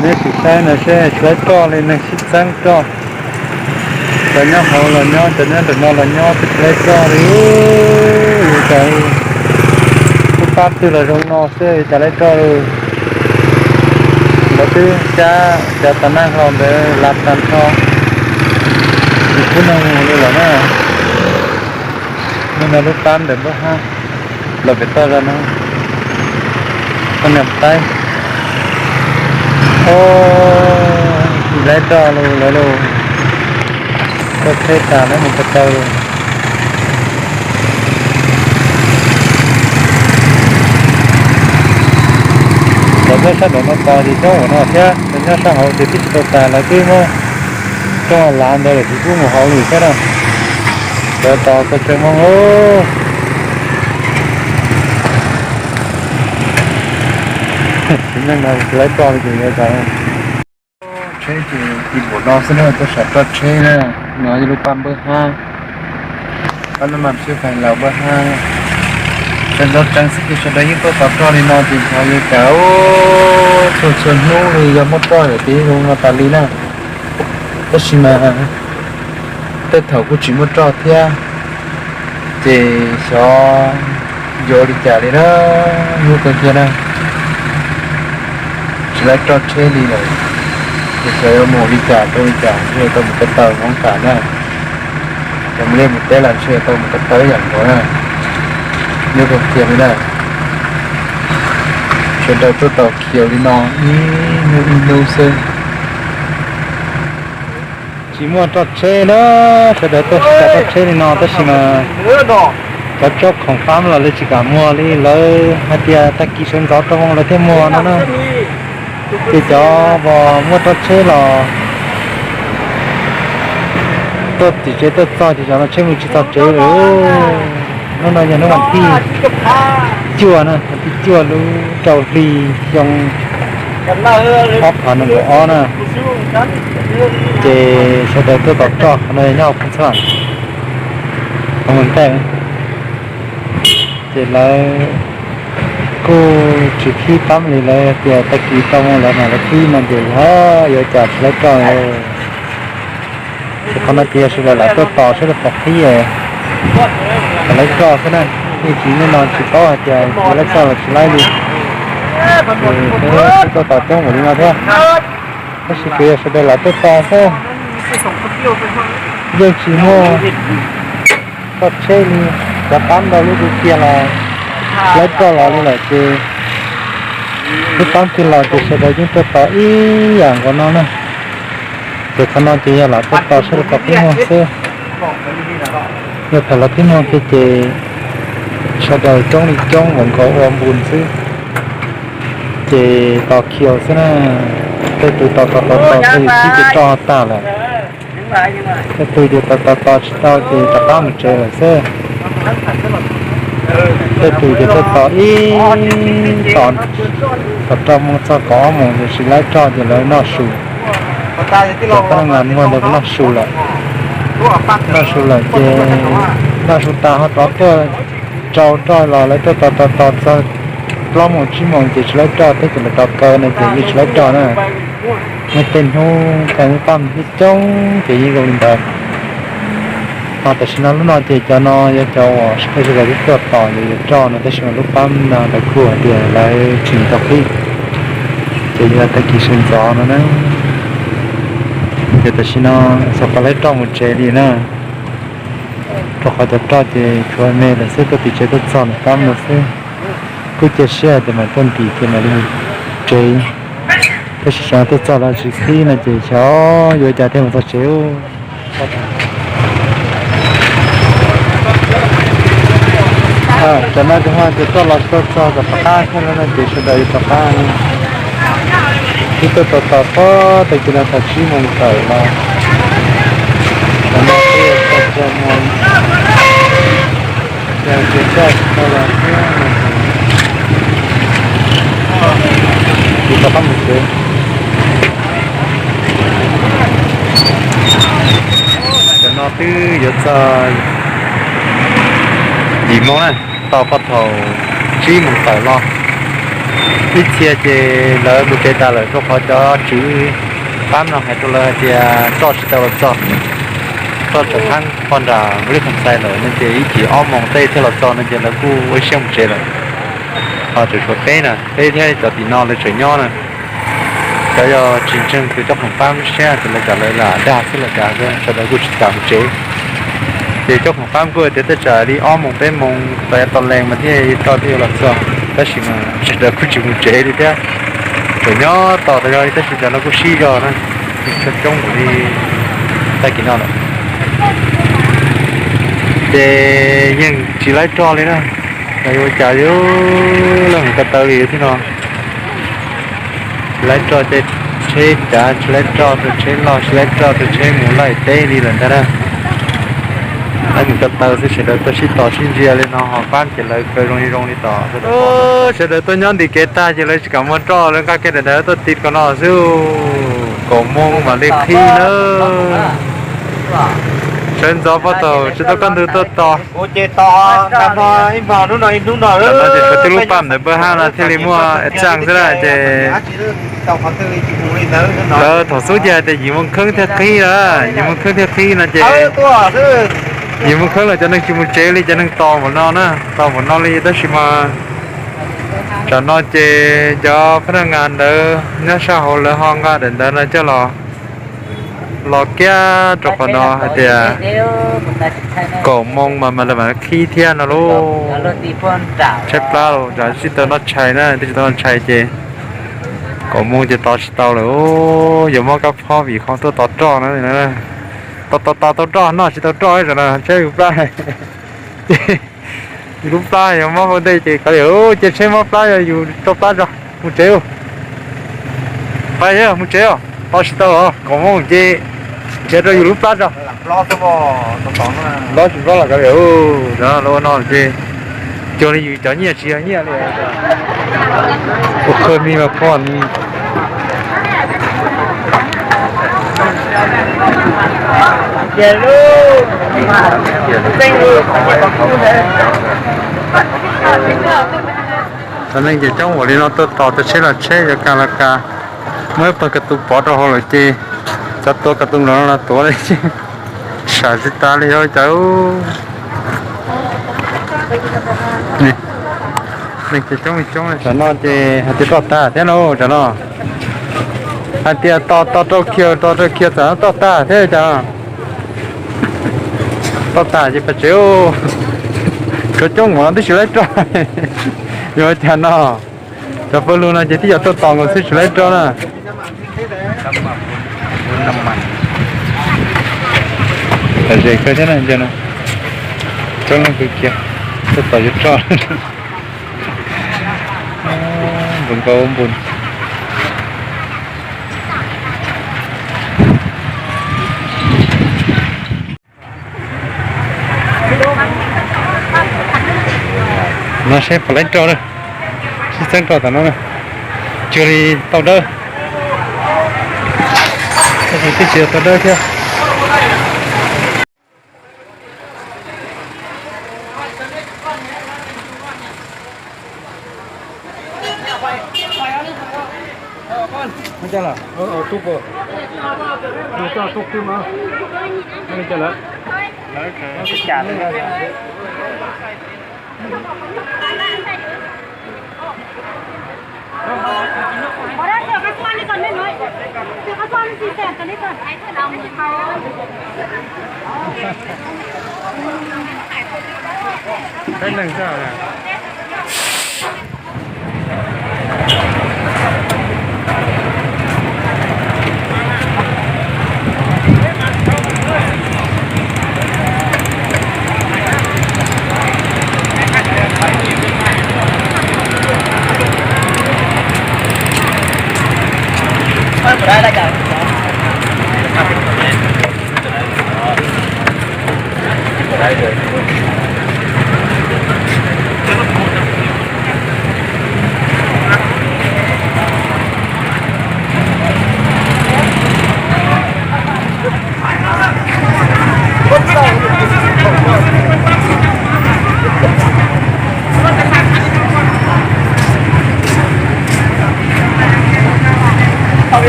Neb sim saib no seb tsis laib roj li, neeg sib txeeb roj. Cov nyob hauv los nyob, cov nyob ntawm no los nyob, twb tsis laib roj li. Yus cov lub pab twg los zoo no xwb, cas laib roj li. Lawv twb cab cov tas naj hlau ntawd lav tag nrho, tsis pub neeg mus li lawm na. Hnub no lub pab ntawm npab hab los pem toj zog no, poj niam qaib. Tsis laib roj lawm lawv lus, tau tsheb tas lawv mus ko taw. Cov nyob sab nraum no tos ces coob ua no thiab, cov nyob sab hauv ces twb tsis tau tas, lawv twb muab rooj lav ntawd lawm tsis pub mus hauv li thiab na. Cov tos ko tsev moo. Tsis neej no tsis laib roj li ces yuav cas. Tsheb ces tim npaum no xwb na, tuaj sam roj tsheb na. No yog lub pab npab hab, pab naj mas xwb pais laus npab hab. Sawv ntxov tseev xwb ces sawv daws yeej tuaj tos roj li no ces xyov yuav cas, txhua txhua hnub li yog muaj roj lawm ces zoo no tas li na. Tab sis mas tej thaum kuj tsis muaj roj thiab, ces xyov yuav li cas li na, hnub kawg kiag na. Tsis laib roj tsheb li lawm, ces xyov yuav mus li cas rau li cas, ntshe tau mus ko taw hoob tas na. Cov mus liaj mus teb los ntshe tau mus ko taw ib yam nkaus na, hnub kawg kiag li na. Sawv daws tuaj tos khiaus li no ib hnub ib hnub xwb. Tsis muaj roj tsheb na, sawv daws tuaj sam roj tsheb li no tab sis mas cov tsaub khoom pab los lawv tsis kam muag li, lawv hais tias tag kis sawv ntxov rau moo lawv thiaj muag no na. Ces cov uas muaj roj tsheb los tuaj tim tsev tuaj txog ces cov no tsheb mus tsis txog tsev lawm. Hnub no yog hnub vas thib cuaj na, vas thib cuaj lub rau hli xyoo ob phav nees nkaum ob na. Ces sawv daws tuaj tos roj, qhov no yog nyob hauv Phoos Xab, hauv Moos Nkaij. Ces lawv kuj tsis khib pab li, lawv tias tag kis tau moo lawv mam li khib no ces yog yuav cas tsis laib roj. Ces qhov no ces yog sawv daws lam tuaj tos saib lawv pom qhib, lam laib roj xwb na. Yeej tsis, hnub no tsis paub hais tias yuav laib roj los tsis laib li. Ces peb tuaj tos coob npaum li no thiab, tab sis kuj yog sawv daws lam tuaj tos xwb. Yeej tsis muaj roj tsheb li, cov pab ntau lub twg kiag los laib roj los li lawm ces lub pab twg los ces sawv daws yeej tuaj tos ib yam nkaus no na. Ces qhov no ces yog lam tuaj tos saib lawv pom qhib muag xwb. Yog thaum lawv qhib muag kiag ces sawv daws coob li coob npaum nkaus ua npus xwb. Ces tos khiaus xwb na. Tej tus tos tos tos tos txog yim thib ces roj tag lawm. Tej tus ces tos tos tos tsis tau ces rov qab mus tsev lawm xwb. Tej tus ces tuaj tos ib tos, tos rau moo txog kaum ob moos ces tsis laib roj ces lawv noj su. Cov pab ngas muag ntawd noj su lawm. Noj su lawm ces noj su tas ho rov tuaj rau roj los lawv tuaj tos tos tos txog plaub moos tsib moos ces tsis laib roj thiab ces lawv rov kaw no ces yeej tsis laib roj na. Nej tej hnub kaj hnub pab mus coob coob ces yeej zoo li ntawd. Ho tam sim no lub no ces cov no yog cov uas sawv daws twb tuaj tos yuav yuav roj no tab sis mas lub pab no lawv kuj hais tias lawv tsis tau qhib, ces yog tag kis sawv ntxov no na. Ces tam sim no xyov puas laib roj mus tsev li na, rau qhov cov roj ces tshuav me lawm xwb, tuaj tim tsev tuaj txog lawm pab no xwb. Kuj cia siab hais tias mam tuaj ntim ces mam li mus tsev, tab sis xyov tuaj txog lawv tsis qhib no ces xyov yuav cas thiaj mus txog tsev. Cov no ces ho ces tuaj los tuaj txog tom rov qab thiab no ces sawv daws yuav rov qab. Twb tuaj tos tos pob tag kis no thaum tsib moos tawm los, tam no twb yog txog rau moos, ces tsis tau los thiab. Kuv rov qab mus tsev. Cov no twb yuav txog yim moos na, tau qhov thaum tsib moos tawm los. Ib txhia ces lawv mus tsev tas lawm, rau qhov cov tswv pab no hais rau lawv hais tias roj tsis tau los txog, roj tseem pheej poj nram Vib Kham Xais lawm no ces ib chim ob moos tej thiaj los txog no ces lawv kuj ua siab mus tsev lawm. Ho tseem tshuav peb na, peb thiab cov tim no lawv tseem nyob na. Cov yog tsis ntseeg ces coj khoom pab lub siab ces lawv cas lawv lam dag xwb los cas sawv daws kuj tsis kam mus tsev. Ces coj khoom pab kuj tias tej tsam li ob moos peb moos tau lees mas thiaj roj thiaj yuav los txog, tab sis mas sawv daws kuj tsis mus tsev li thiab. Tseem nyob tos tas zog li tab sis cov no kuj sib zog na, tsis tshua coob npaum li tag kis no lawm. Ces yeej tsis laib roj li na, los yuav ua cas yuav los mus ko taw li thiab no. Tsis laib roj ces tsheb cav, tsis laib roj rau tsheb loj, tsis laib roj rau tsheb mus laij teb li lawm ntag na. Laib mus ko taw xwb, sawv daws tuaj sib tos sib ntsia li no ho pab ces lawv kaw zoo li zoo li tos. Sawv daws tuaj nyob ntim kev tag ces lawv tsis kam muag roj, lawv nqa kiag daim ntawv tuaj tiv kom no xwb. Kaum moos mam li qhib na. Sawv ntxov pab thaum tsis tau kaj ntug tuaj tos. Tam no ces tshuav tib lub paj ntawm npawg Hab no thiaj li muaj txaj xwb na ces lawv thaum xub ces hais tias yim moo kheeb thiaj qhib na, yim moo kheeb thiaj qhib no ces yim moo kheeb los cov neeg tsis mus tsev li, cov neeg tos npaum no na, tos npaum no li tab sis mas tsam no ces cov phab naj ngas ntawd nyob sab hauv lawv ho nqa daim ntawv no coj los, los kiag rau qhov no hais tias kaum moo mas mas lawv mam qhib thiab no lauj. Tshaib plab los tsis tau noj tshais na, twb tsis tau noj tshais ces kaum moo ces tos tsis tau lawm, yuav mob kab phob vim qhov tuaj tos roj na. Tos tos tos tau roj noj tsis tau roj tam no tshaib yus plab. Yus lub plab yog mob ua ntej ces kav liam, ces tsheb mob plab yog yus rau plab tso. Mus tsev, pab mus tsev os, tos tsis tau os, kaum moo ces nrhiav rau yus lub plab tso. Nplob tsis nplob los kav liam, cov no ces cuag li yus cov nyiaj tsis yog nyiaj li. Ua khawg mi mas pom ni. Cov neeg ces coob npaum li no tuaj tos, tus tsheb los tsheb, yuav kas los kas. Muaj ib pawg ka tus pov rau hauv lawm ces cov tuav ka tus los no los tuav li, sam tsis tas li yog cov neeg ces coob li coob. Tam no ces hais tias roj tag thiab no, tam no hais tias tos tos rau kiag, tos rau kiag tam no roj tag thiab cas. Roj tag ces pas tsev, tshuav coob npaum no twb tsis laib roj. Yuav cas no, cov pawg lug no ces twb yog tuaj tos nkaus xwb tsis laib roj na. Tam zem kawg thiab na, coob leej kawg kiag, tuaj tos yuav roj. Npus nkaus npus. No seb puas laib roj na, sib txeeb roj tam no na, cuag li tau dawb, tab sis twb tsis tau dawb thiab. Peb leeg xwb.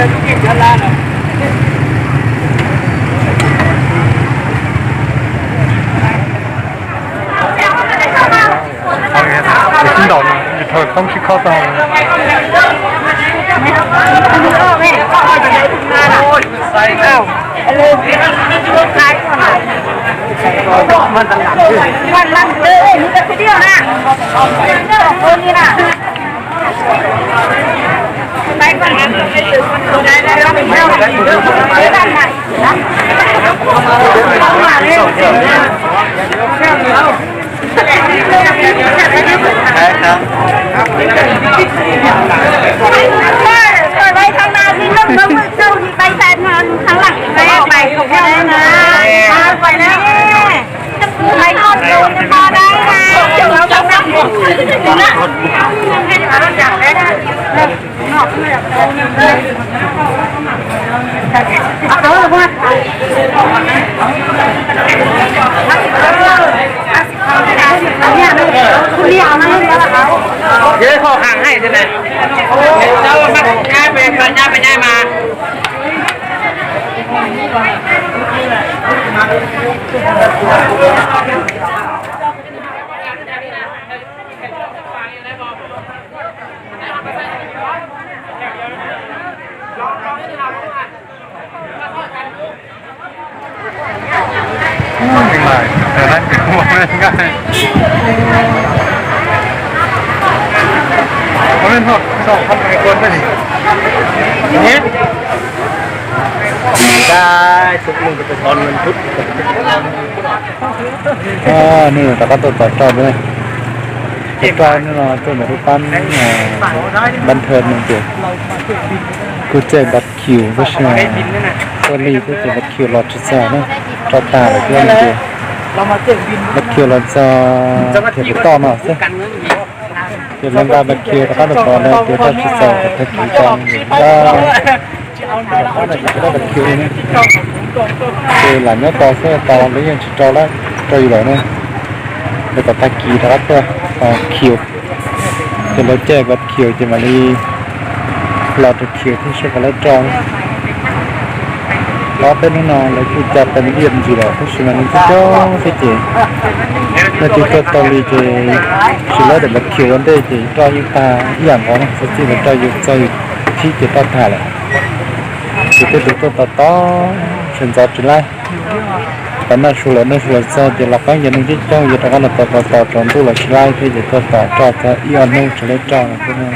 Ib ntaus no, yus thawj toob sib khob tau. Yog qhov qhov hais tias na, nyab nyab mas. Nws rov qab tuaj tom roj, tom roj no tuaj ntawm lub pab Npab Thawj no ces kuj caij Npab Khiu tab sis Tuaj Lis thiab ces Npab Khiu los tsis txog na, roj tag lawm thiab no ces Npab Khiu los txog kiag pem toj no xwb. Ces lawv nqa Npab Khiu rov qab los tod lawm ces roj tsis txaus ces tag kis rau Npab Khiu li ne. Ces lam nyob tos xwb, tos lawv yeej tsis rau lawm, rau yus lawm na. Lawv kom tag kis rov qab tuaj tos Khiu. Ces lawv caij Npab Khiu ces mam li los rau Khiu thiab seb puas laib roj. Ob peb hnub no lawv kuj caij pais ntsia ntsis lawm tab sis mas nws coob coob xwb ces leej twg tuaj tau li ces tsis laib ntawm Npab Khiu ua ntej ces roj yeej tag ib yam nkaus na, txog txij lawv roj yus txog yus chib ces roj tag lawm. Ces tej tus tuaj tos tos sawv ntxov tsis laib, tos noj su lawm noj su lawm txog ces los qeeb ces neeg coob coob ces rov qab los tos tos tos tsaus ntuj los tsis laib thiab ces tuaj tos roj txog ib ob hnub tsis laib roj lawm xwb na.